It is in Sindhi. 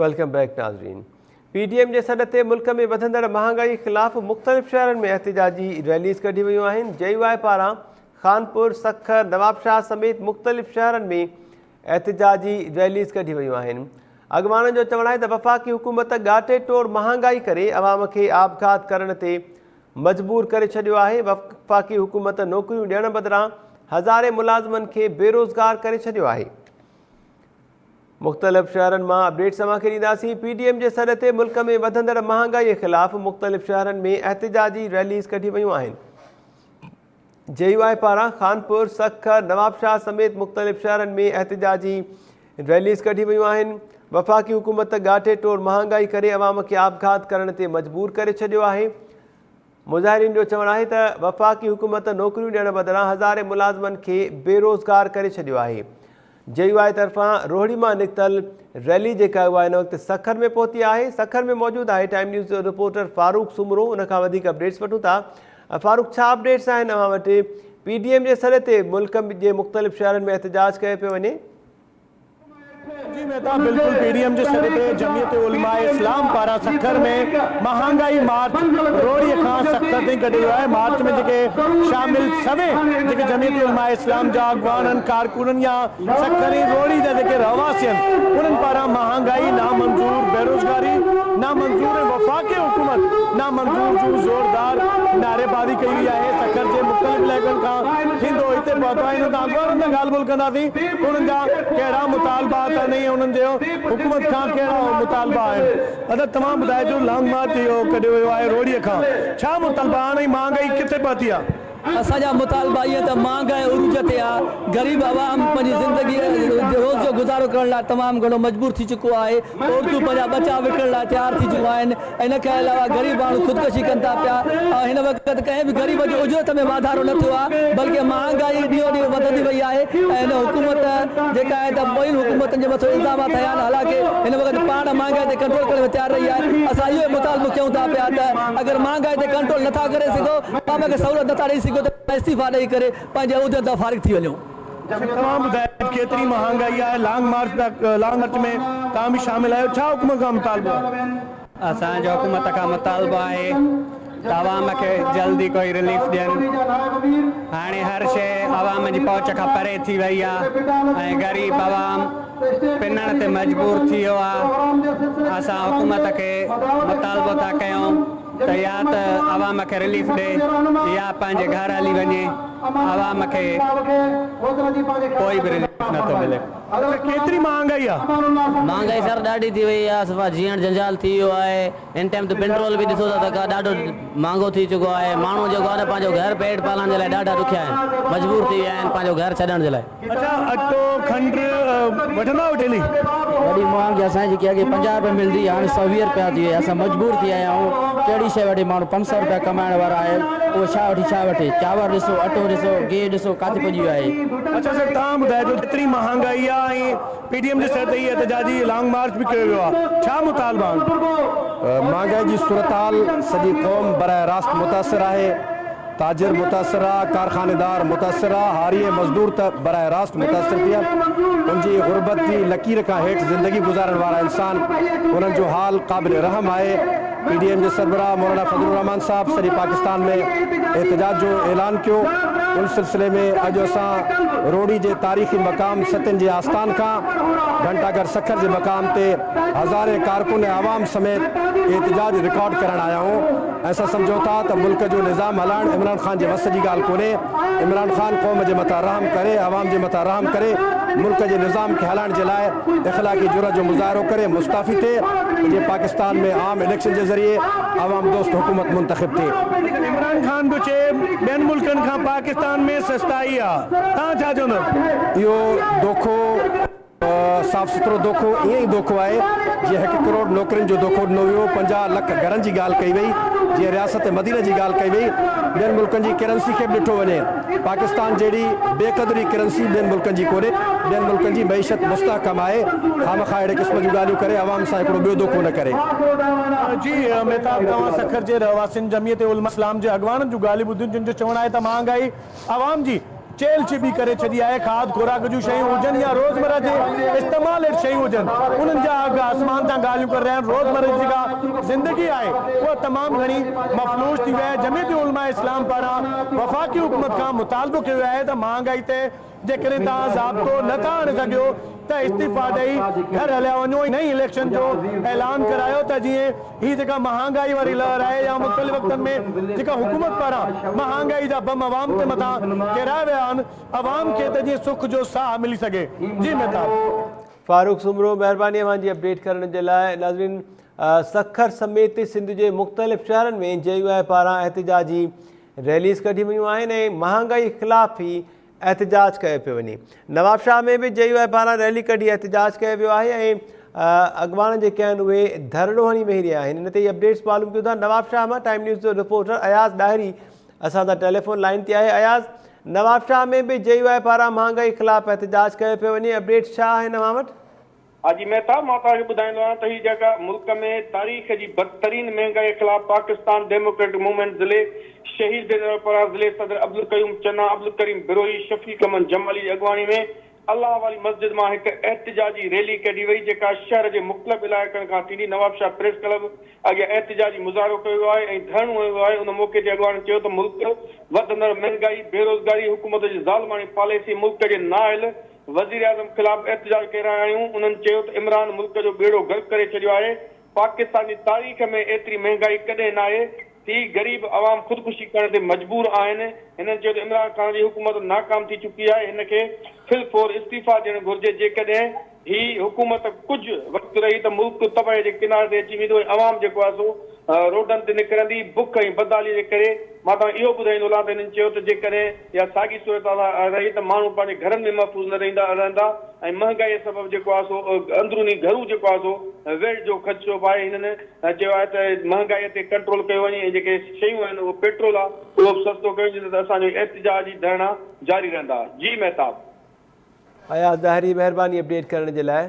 Welcome back ناظرين پي ڊي ايم جي سڏ تي ملڪ ۾ وڌندڙ مهانگائي خلاف مختلف شهرن ۾ احتجاجي ريليز ڪڍي ويون آهن جي يو آء پاران خانپور سکر نوابشاهه سميت مختلف شهرن ۾ احتجاجي ريليز ڪڍي ويون آهن اڳواڻن جو چوڻ آهي ته وفاقي حڪومت ڳاٽي ٽوڙ مهانگائي ڪري عوام کي آپگهات ڪرڻ تي مجبور ڪري ڇڏيو آهي وفاقي حڪومت نوڪريون ڏيڻ بدران هزارين ملازمن کي بيروزگار ڪري ڇڏيو آهي مختلف شهرن مان اپڊيٽس اوهان کي ڏينداسين، پي ڊي ايم جي سڏ تي ملڪ ۾ وڌندڙ مهانگائي خلاف مختلف شهرن ۾ احتجاجي ريليز ڪڍي ويون آهن، جي يو آء پاران خانپور، سکر، نوابشاهه سميت مختلف شهرن ۾ احتجاجي ريليز ڪڍي ويون آهن، وفاقي حڪومت ڳاٽي ٽوڙ مهانگائي ڪري عوام کي آپگهات ڪرڻ تي مجبور ڪري ڇڏيو آهي، مظاهرين جو چوڻ آهي ته وفاقي حڪومت نوڪريون ڏيڻ بدران هزارين ملازمن کي بيروزگار ڪري ڇڏيو آهي. جي يو آء طرفان روهڙي مان نڪتل ريلي جيڪا اها هن وقت سکر ۾ پهتي آهي. سکر ۾ موجود آهي ٽائيم نيوز جو رپورٽر فاروق سومرو ان کان وڌيڪ اپڊيٽس وٺون ٿا. فاروق ڇا اپڊيٽس آهن اوهان وٽ پي ڊي ايم جي سڏ تي ملڪ جي مختلف شهرن ۾ احتجاج ڪيو پيو وڃي. جي مهتا بلڪل پي ڊي ايم جي سڏ تي جمعيت علماء اسلام پاران سکر ۾ مهانگائي مارچ روهڙي کان سکر تائين ڪڍيو ويو آهي مارچ ۾ جيڪي شامل سوين جيڪي جمعيت علماء اسلام جا اڳواڻن ڪارڪنن يا سکر ۽ روهڙي جا جيڪي رهواسي آهن انهن پاران مهانگائي نامنظور بيروزگاري نامنظور ۽ وفاقي حڪومت نامنظور جون زوردار نعريبازي ڪئي وئي آهي سکر جي مختلف علائقن کان ٿيندو هتي پهتو آهي انهن سان اڳواڻن سان ڳالهه ٻولهه ڪنداسين انهن جا ڪهڙا مطالبا آهن ۽ انهن جو حڪومت کان ڪهڙا مطالبا آهن. ادا توهان ٻڌائجو لانگ مارچ اهو ڪڍيو ويو آهي روهڙي کان ڇا مطالبا آهن ۽ مهانگائي ڪٿي پهتي آهي. اسان جا مطالبا اهي ته مهانگائي عروج تي آ، غريب عوام پنهنجي زندگي روز جو گذارو ڪرڻ لاء تمام گهڻو مجبور ٿي چڪو آهي، عورتون پنهنجا ٻچا وڪڻڻ لاء تيار ٿي چڪيون آهن، ان کان علاوه غريب ماڻهو خودڪشي ڪن ٿا پيا ۽ هن وقت ڪنهن به غريب جي اجرت ۾ واڌارو نه ٿيو آهي بلڪه مهانگائي ڏينهون ڏينهن وڌندي وئي آهي ۽ هن حڪومت جيڪا آهي ته ٻين حڪومتن جي مٿو الزامات هنيا آهن حالانڪه هن وقت پاڻ مهانگائي تي ڪنٽرول ڪرڻ ۾ تيار رهي آهي اسان اهو ئي مطالبو ڪيون ٿا پيا ته اگر مهانگائي تي ڪنٽرول نه ٿا ڪري سگهو عوام کي سهولت نه ٿا ڏئي سگهو ته استعيفا ڏئي ڪري پنهنجي عهدن تان فارغ ٿي وڃو. توهان ٻڌايو ڪيتري مهانگائي آهي لانگ مارچ لانگ مارچ ۾ توهان به شامل آهيو ڇا حڪومت کان مطالبو آهي؟ اسان جو حڪومت کان مطالبو آهي ته عوام کي جلدي ڪوئي رليف ڏين هاڻي هر شيء عوام جي پهچ کان پري ٿي وئي آهي ۽ غريب عوام پنڻ تي مجبور ٿي ويو آهي اسان حڪومت کي مطالبو ٿا ڪيون ته يا ته عوام کي رليف ڏي يا پنهنجي گهر هلي وڃي عوام کي ڪوئي به رليف نٿو ملي. اڇا ڪيتري مهانگائي آ. مهانگائي سر ڏاڍي ٿي وئي آ صفا جيئڻ جنجال ٿي ويو آهي هن ٽائيم ته پيٽرول به ڏسو ٿا ته ڏاڍو مهانگو ٿي چڪو آهي ماڻهو جيڪو آ نه پنهنجو گهر پيٽ پالڻ جي لاء ڏاڍا ڏکيا آهن مجبور ٿي ويا آهن پنهنجو گهر ڇڏڻ جي لاء. اڇا اٽو کنڊ وٺندا آهيو ڊيلي؟ وڏي مهانگي اسان جي جيڪي اڳي 50 روپيه ملندي هئي هاڻي 120 روپيا ٿي وئي اسان مجبور ٿي آيا آهيون ڪهڙي شيء وٺي ماڻهو 500 روپيا ڪمائڻ وارا آهن اهو ڇا وٺي ڇا وٺي چانور ڏسو اٽو ڏسو گيهه ڏسو ڪاٿي پڄي ويو آهي. اڇا سر توهان ٻڌائجو ڪيتري مهانگائي آ ۽ پي ڊي ايم جي سر تي هي احتجاجي لانگ مارچ به ڪيو ويو آ ڇا مطالبا آهن؟ مهانگائي جي صورتحال سڄي قوم براهه راست متاثر آهي. تاجر متاثر آ، ڪارخانيدار متاثر آ، هاري ۽ مزدور ته براهه راست متاثر ٿيا. ان جي غربت جي لڪير کان هيٺ زندگي گذارڻ وارا انسان انهن جو حال قابل رحم آهي. پي ڊي ايم جي سربراهه مولانا فضل الرحمان صاحب سڄي پاڪستان ۾ احتجاج جو اعلان ڪيو. ان سلسلي ۾ اڄ اسان روهڙي جي تاريخي مقام ستين جي آستان کان گهنٽا گهر سکر جي مقام تي هزارين ڪارڪن ۽ عوام سميت احتجاج رڪارڊ ڪرائڻ آيا آهيون. ۽ اسان سمجهون ٿا ته ملڪ جو نظام هلائڻ عمران خان جي وس جي ڳالهه ڪونهي، عمران خان قوم جي مٿان رحم ڪري، عوام جي مٿان رحم ڪري، ملڪ جي نظام کي هلائڻ جي لاء اخلاقي جرئت جو مظاهرو ڪري مستعفي ٿئي ته جيئن پاڪستان ۾ عام اليڪشن جي ذريعي عوام دوست حڪومت منتخب ٿئي. عمران خان پيو چئي ٻين ملڪن کان پاڪستان ۾ سستائي آ، توهان ڇا چوندؤ؟ اهو دوکو. صاف سٿرو دوکو ائين ئي دوکو آهي جيئن هڪ ڪروڙ نوڪرين جو دوکو ڏنو ويو، 50 لک گهرن جي ڳالهه ڪئي وئي، جيئن رياست مدينه جي ڳالهه ڪئي وئي، ٻين ملڪن جي ڪرنسي کي به ڏٺو وڃي، پاڪستان جهڙي بي قدري ڪرنسي ٻين ملڪن جي ڪونهي، ٻين ملڪن جي معيشت مستحڪم آهي، خامخواه اهڙي قسم جون ڳالهيون ڪري عوام سان هڪڙو ٻيو دوکو نه ڪري. جي مهتاب توهان سکر جي رهواسين جمعيت علماء اسلام جي اڳواڻن جون ڳالهيون ٻڌيون جن جو چوڻ آهي ته مهانگائي عوام جي. چيلهه چٻي ڪري ڇڏي آهي، کاڌ خوراڪ جون شيون هجن يا روزمره جي استعمال هيٺ شيون هجن، انهن جا اگهه آسمان سان ڳالهيون ڪري رهيا آهن، روزمره جي جيڪا زندگي آهي اها تمام گهڻي مفلوج ٿي وئي آهي، جمعيت علماء اسلام پاران وفاقي حڪومت کان مطالبو ڪيو ويو آهي ته مهانگائي تي جيڪڏهن توهان ضابطو نه ٿا آڻي سگهيو ته استعيفا ڏئي گهر هليا وڃو ۽ نئين اليڪشن جو اعلان ڪرايو ته جيئن هي جيڪا مهانگائي واري لهر آهي يا مختلف وقتن ۾ جيڪا حڪومت پاران مهانگائي جا بم عوام تي مٿان ڪيرايا ويا آهن عوام کي ته جيئن سک جو ساهه ملي سگهي. جي مهتاب. فاروق سومرو مهرباني اوهان جي اپڊيٽ ڪرڻ جي لاء ناظرين سکر سميت سنڌ جي مختلف شهرن ۾ جي يو آء پاران احتجاجي ريليز ڪڍي ويون آهن ۽ مهانگائي خلاف هي احتجاج ڪيو پيو وڃي. نوابشاهه ۾ به جي يو آء پاران ريلي ڪڍي احتجاج ڪيو ويو آهي ۽ اڳواڻن جيڪي آهن اهي ڌرڻو هڻي ويهي رهيا آهن. ان تي ئي اپڊيٽس معلوم ڪيون ٿا نوابشاهه مان ٽائيم نيوز جو رپورٽر اياز ڏاهري اسان سان ٽيليفون لائين تي آهي. اياز، نوابشاهه ۾ به جي يو آء پاران مهانگائي خلاف احتجاج ڪيو پيو وڃي، اپڊيٽس ڇا آهن اوهان وٽ؟ حاجي مهتاب مان توهان کي ٻڌائيندو آهيان ته هي جيڪا ملڪ ۾ تاريخ جي بدترين مهنگائي خلاف پاڪستان ڊيموڪريٽڪ موومينٽ ضلعي شهيد بينظير پاران ضلعي صدر عبدالقيوم چنا، عبدالڪريم بروهي، شفيق احمد جمالي جي اڳواڻي ۾ الله واري مسجد مان هڪ احتجاجي ريلي ڪڍي وئي جيڪا شهر جي مختلف علائقن کان ٿيندي نوابشاهه پريس ڪلب اڳيان احتجاجي مظاهرو ڪيو ويو آهي ۽ ڌرڻو هنيو ويو آهي ان موقعي تي اڳواڻن چيو ته ملڪ وڌندڙ مهنگائي، بيروزگاري، حڪومت جي ظالماڻي پاليسي ملڪ جي نااهل وزيراعظم خلاف احتجاج ڪري رهيا آهيون، انهن چيو ته عمران ملڪ جو ٻيڙو غرق ڪري ڇڏيو آهي، پاڪستان جي تاريخ ۾ ايتري مهنگائي ڪڏهن ناهي ٿي، غريب عوام خودڪشي ڪرڻ تي مجبور آهن، هنن چيو ته عمران خان جي حڪومت ناڪام ٿي چڪي آهي، هن کي في الفور استعيفا ڏيڻ گهرجي، جيڪڏهن هي حڪومت ڪجهه وقت رهي ته ملڪ تباهي جي ڪناري تي اچي ويندو ۽ عوام جيڪو آهي سو روڊن تي نڪرندي، بک ۽ بدحالي جي ڪري مان توهان کي اهو ٻڌائيندو هلان ته هنن چيو ته جيڪڏهن اها ساڳي صورتحال رهي ته ماڻهو پنهنجي گهرن ۾ محفوظ نه رهندا رهندا ۽ مهنگائيء سبب جيڪو آهي سو اندروني گهرو جيڪو آهي سو ويڙهه جو خدشو به آهي هنن چيو آهي ته مهنگائيء تي ڪنٽرول ڪيو وڃي ۽ جيڪي شيون آهن اهو پيٽرول آهي اهو به سستو ڪيو وڃي نه ته اسان جو احتجاجي ڌرڻا جاري رهندا. جي مهتاب. اياز ڏاهري مهرباني اپڊيٽ ڪرڻ جي لاء.